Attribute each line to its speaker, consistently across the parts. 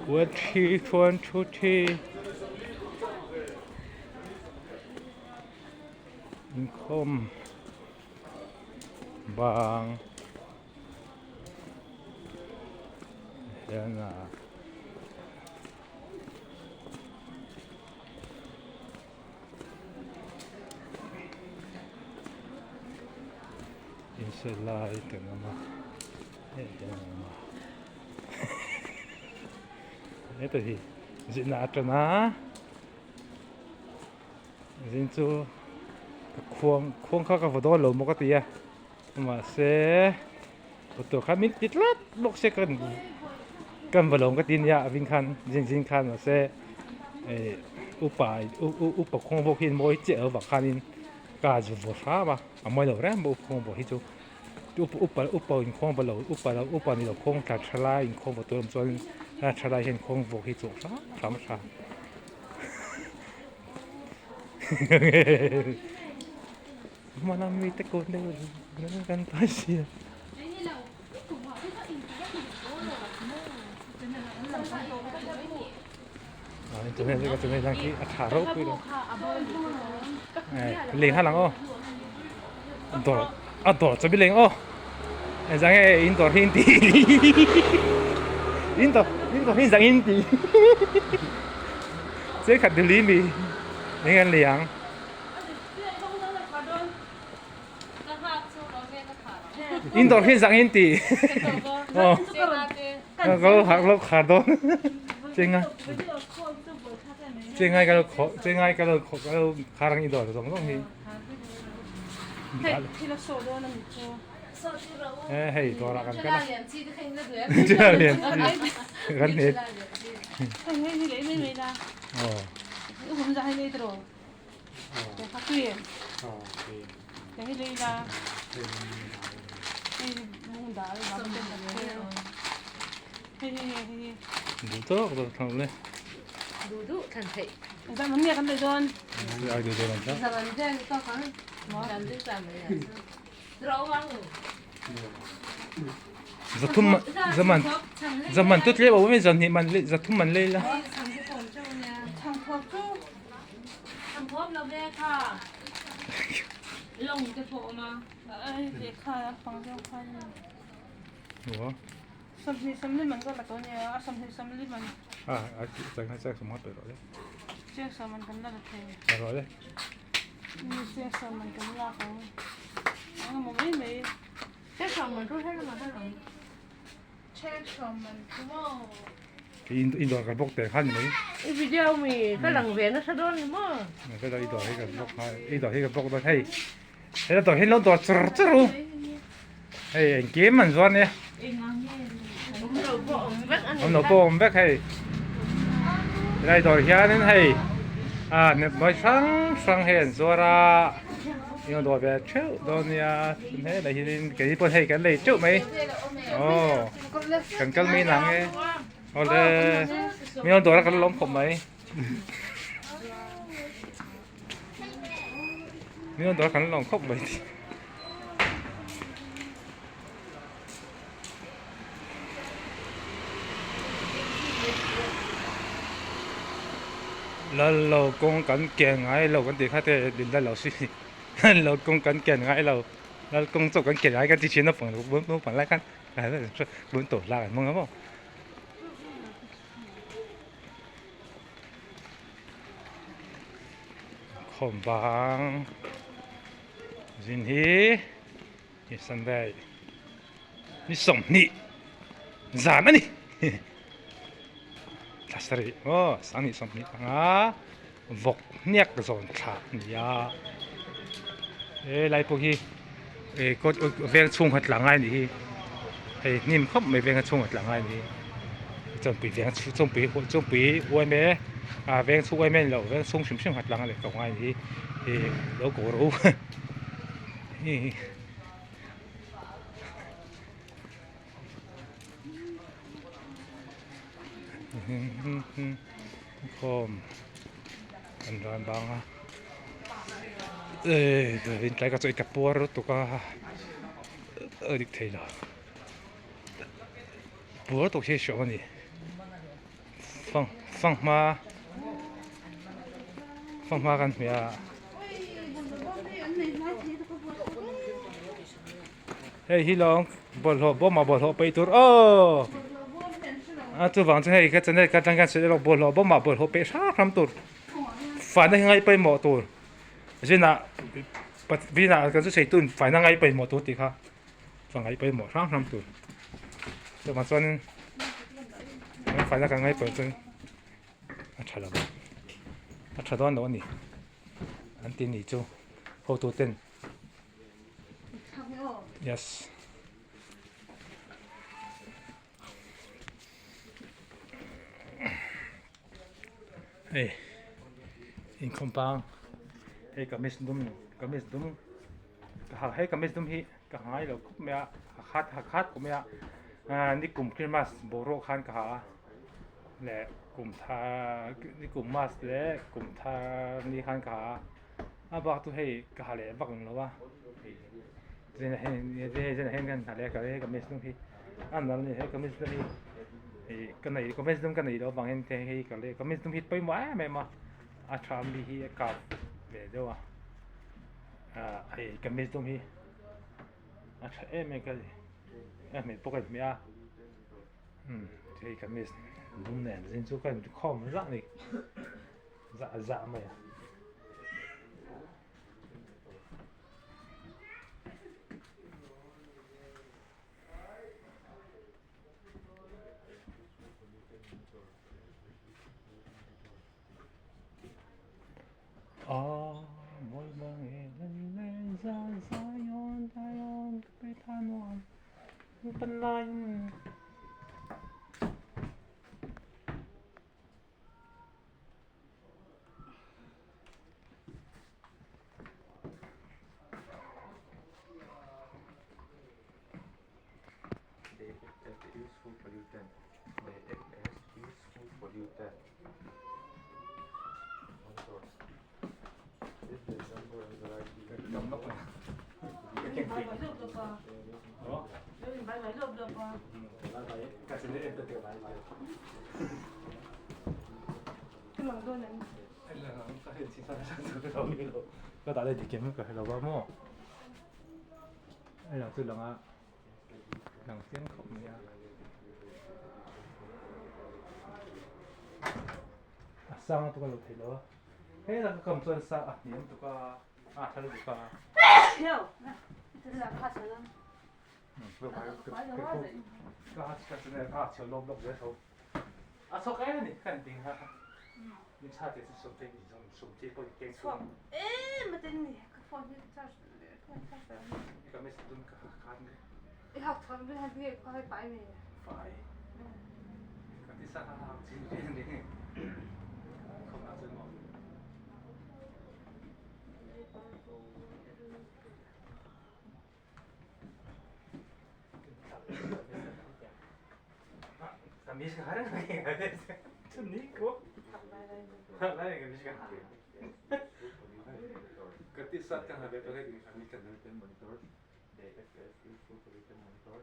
Speaker 1: 我去穿出去inkhawm bang hian ah insel lai te an awm a hei te an awm a heta hi zin ah a tan a zin chu ka khuang khuang kha ka va dawn lo maw ka ti a mahse motor khan min ti tlat bawk se kan kan va lawm ka ti nia a vin khan zin zin khan mahse eh upa upa khuang bawk hi mawi chiah lo vang khanin ka zu vaw hram a a mawi lo reng bawk upa khuang bawk hi chu upa upa upa inkhawm va lo upa lo upa ni lo khuang tla tha lai inkhawm va tur awm chuan tha lai hian khuang vawk hi chu hram hram a tha. Hmana mite kawn deuh kan pai sia. Leng ha lang aw dawr a dawr chabi leng aw engzah nge in dawr hi in tih in dawr in dawr hi engzah nge in tih che khat dili mi eng an lei ang. In dawr hi zang in ti. Aw. Ka lo har lo khar dawn. Chenga. Chengai ka lo kho chengai ka lo kho ka lo khar ang i dawr zawng zawng hi. Eh hei dawr ah kan kal a. Chila lian chi. Kan net. Aw. Duh tawk tawk thang le.
Speaker 2: Duh duh than theih.
Speaker 1: Ai duh dawn ang Zathum zaman zaman tu tlem a awm e zan hnih man zathum man lei la.
Speaker 2: Thawm lo ve kha. Lawng te pawh awm a.
Speaker 1: Ah, a chang ha chang sum ha pe rawh le. Pe rawh le. In dawr kan bawk teh khan ni mai.
Speaker 2: I video mi ka lang ve nasa dawn ni maw?
Speaker 1: Ka i dawr hi kan bawk ha i dawr hi kan bawk dawn hei. Hei dawr hi lo dawr chur chur u. Hei engkim an zuar nia.
Speaker 2: Awm lo pawh awm vek a ni.
Speaker 1: Awm lo pawh awm vek hei. Helai dawr hianin hei a nepnawi hrang hrang hei an zuar a. Eng dawr ve theuh dawn nia helai hianin keini pawh hei kan lei teuh mai. Aw kan kal mai nang e. Awle mi rawn dawr a kan lawm khawp mai. Mi rawn dawr a kan lawm khawp mai. Lal lo kawng kan ken ngai lo kan tih kha te din lal lo si lal lo kawng kan ken ngai lo lal kawng chu kan ken ngai kan ti thin a naupang lai khan bun tawh lak an hmang a maw. Khawm bang zin hi. Ni Sunday ni 20 zan a ni thla sarih aw sanghnih 20 anga vawk hniak zawn thla a ni a he lai pawh hi eh kawt veng chhung khat tla ngai a nih hi hei hnim khawp mai veng chhung a tla ngai a nih hi chawnpui veng chhung chawnpui uaime ah veng chhung uaime a ni lo veng chhung hrim hrim khat tla ngai leh ko ngai a nih hi eh lo ko rawh u. Khawm an ran bang a eh in tlai ka chaw i ka puar lutuk a a dik thei lo puar tawh hi a hreawm a ni. Fanghma fanghma kan hmu a. Hei hi lawng bawlhhlawh bawm ah bawlhhlawh paih tur aw a chuvang chu hei ka channel ka atang hian sawi erawh bawlhhlawh bawm ah bawlhhlawh paih hrang hrang tur faina hi ngaih pawimawh tur zinah zinah kan chu sawi tun faina ngaih pawimawh tur tih kha chuan ngaih pawimawh hrang hrang tur chuvang chuanin faina kan ngaih pawimawh chuan a tha lo a tha dawn lo a ni an ti ni chu hotu ten. Yes. Hei inkhawm pang hei kamis dum kamis dum ka ha hei kamis dum hi ka ha ngai lo khawp mai a ha khat ha khat khawp mai a ah nikum krismas boruak khan ka ha a leh kum thar nikum mas leh kum thar ni khan ka ha a. A bak chu hei ka ha leh vak ang lo a hei hian kan ha leh ka hei kamis dum hi a nal a ni hei kamis dum hi hei ka nei kamis dum ka nei loh avangin hei ka leh kamis dum hi pawimawh em em a a tha ami hi a kap ve deuh a ah hei kamis dum hi a tha em em ka ti a hmeh pawh ka inhmeh a umm hei kamis dum nen zin chu ka inkhawm zah a ni. Zah zah mai a.
Speaker 3: They act as a useful pollutant. They act as useful pollutant. Monitors. This the example and variety.
Speaker 1: Ka dah leh dik em ka hre lo va maw hei lang chu lang a lang chiang khawp mai a a sang a tuk a lo theih lo a hei lang ka kam chuan sa a hniam tuk a a thal tuk a.
Speaker 3: They act as useful pollutant monitors.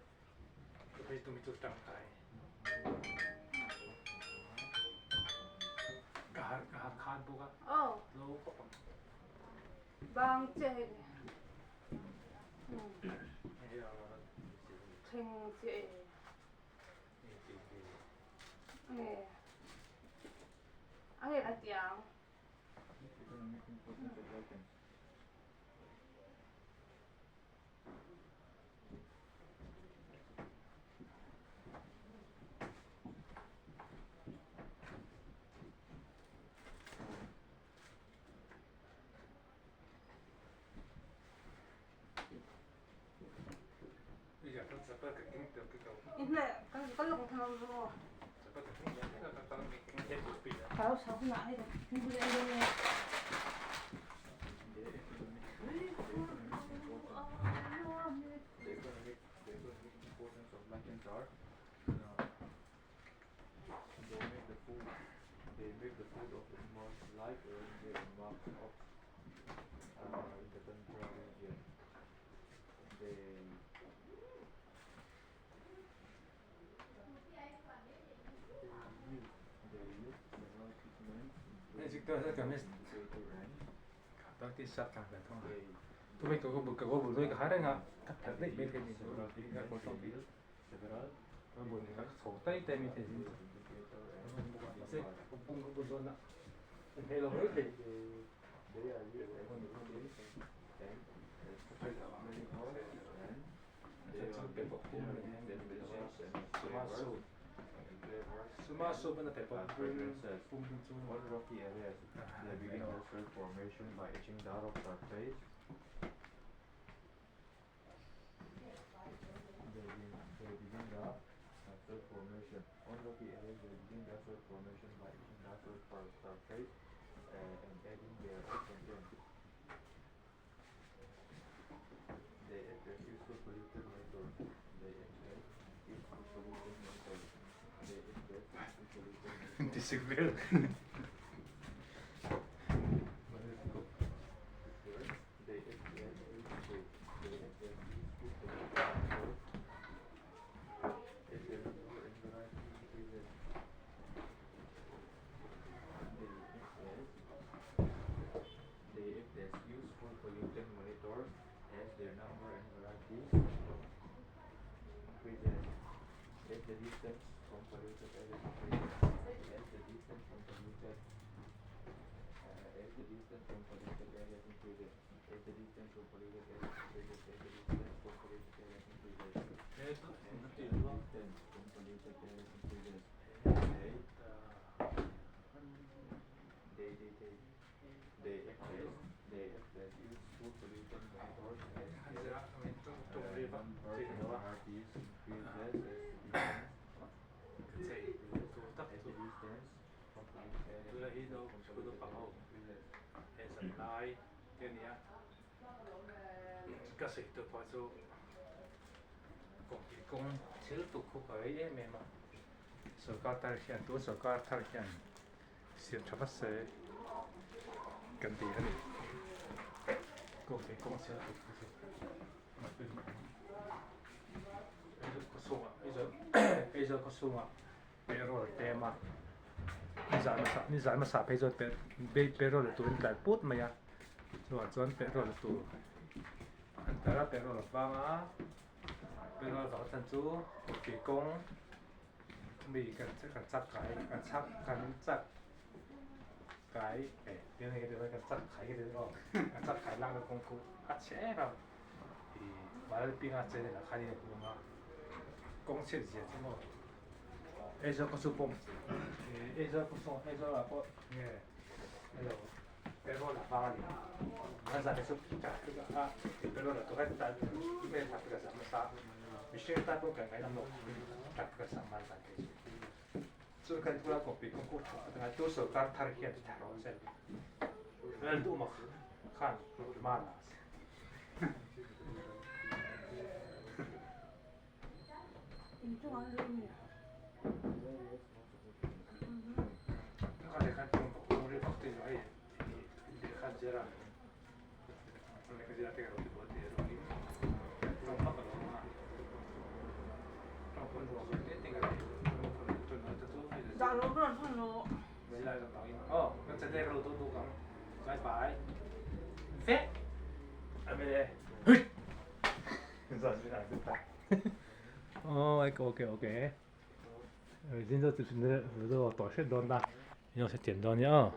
Speaker 3: Economic importance of lichens. The economic, the economic importance of lichens are uh, they make the food they make the food of animals like reindeer and musk ox uh, in the tundra region. They they use they On rocky areas, they begin their soil formation by etching the rock surface. They, they begin the soil formation. On rocky areas, they begin the soil formation by etching the soil surface and adding their own content. They act as useful polluted matter. They act as useful polluted matter. They act as useful polluted matter.
Speaker 1: Tisik vel.
Speaker 3: They act as useful. They act as useful polluted matter. As their number and variety increases. They act as they act as useful pollutant monitors as their number and varieties increases. As the distance from polluted areas increases. As the distance from polluted as the distance from polluted areas increases. As the distance from polluted areas increases. As the distance from polluted areas increases. As the distance from polluted areas increases. They they they they act as they act as useful pollutant monitors as their number and varieties increases as the distance increases as the distance from polluted areas from polluted areas increases.
Speaker 1: Ka sei tu pa chu kawng kawng thil tuk khu ka rei em em a sorkar tar hian tun sorkar thar hian siam tha vat se kan ti a ni kawng kawng thil tuk khu chu Aizawl khaw chhungah Aizawl Aizawl khaw chhungah petrol a tlem a nizan hmasa nizan hmasa phei chuan petrol la turin tlai put mai a chuvang chuan petrol la tur an tar a petrol a vang a petrol vang chhan chu tui kawng mi kan kan chak kai kan chak kan chak kai eh kan chak khai aw kan chak khai lakna kawng khu a chhe em a ih Vanlalpinga channel ah khan in a hmu ang a kawng chhiat zia chu maw Aizawl khaw chu pawm ih Aizawl khaw chhungah Aizawl ah pawh nge elo petrol a vang a ni a zan hi chu traffic a petrol a tur a email traffic a zam nasa mihring tan pawh kan ngainam lo traffic a zam man zan phei chu chu kan thula kawngpui kawng kawng tha tak a tu sorkar thar hian ti tha rawh se lal duh mak khan man a Oh, ok ok. 今朝就是那那个大雪多大，要是剪刀呢啊。